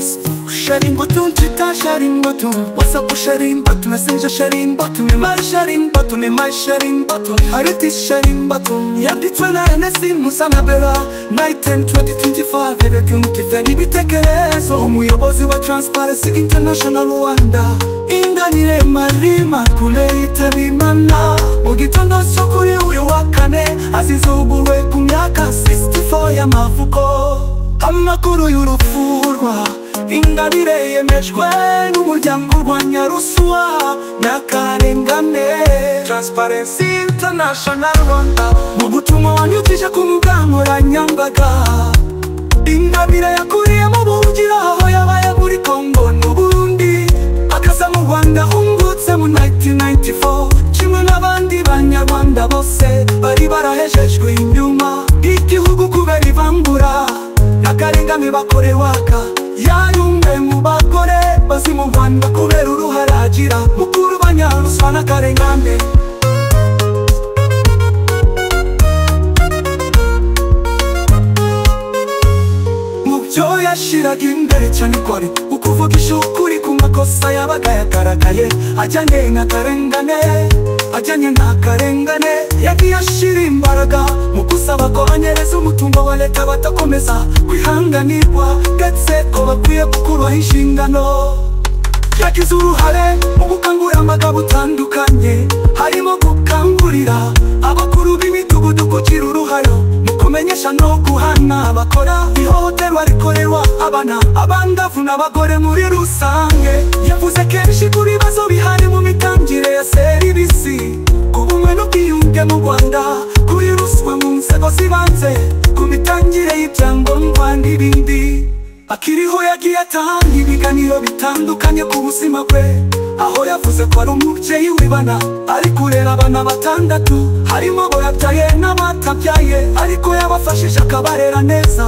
Facebook sharing button, Twitter sharing button, WhatsApp sharing button, Messenger sharing button, email sharing button, email sharing button, Hariti sharing button. Yanditswe na Ernest Musanabera 9/10/2025. Yerekana ibitekerezo umuyobozi wa Transparency International Rwanda Ingabire Marie Immaculée yitabye Imana mu gitondo cyo kuri uyu wa kane, azize uburwayi ku myaka 64 y'amavuko. Amakuru y'urupfu rwa Ingabire yemejwe n'umuryango urwanya ruswa n'akarengane Transparency International Rwanda mu butumwa wanyujije ku mbuga nkoranyambaga. Ingabire yakuriye mu buhungiro aho yabaye muri Congo n'u Burundi, akaza mu Rwanda ahungutse mu 1994 kimwe n'abandi banyarwanda bose bari barahejejwe inyuma igihugu kubera ivangura n'akarengane bakorewaka. Yari umwe mu bagore bazi mu Rwanda kubera uruhare agira mu kurwanya ruswa n'akarengane. Mu byo yashiraga imbere cyane kwari ukuvugisha ukuri ku makosa yabaga yagaragaye ajyanye n'akarengane. Yagiye ashira imbaraga mu gusaba ko banyereza umutungo wa leta batakomeza kwihanganirwa, ndetse ko bakwiye gukurwaho inshingano. Yagize uruhare mu bukangurambaga butandukanye, harimo gukangurira abakuru b'imidugudu kugira uruhare mu kumenyesha no guhana abakora ihohoterwa rikorerwa abana, abangavu n'abagore muri rusange. Yavuze kenshi ku bibazo bihari mu mitangire ya serivisi, ku bumwe n'ubwiyunge mu Rwanda, kuri ruswa mu nzego z'ibanze, ku mitangire y'ibyangombwa n'ibindi. Akiriho yagiye atanga ibiganiro bitandukanye ku buzima bwe, aho yavuze ko ari umubyeyi wibana, ari kurera abana batandatu, harimo abo yabyaye n'abatabyaye, ariko yabafashije akabarera neza.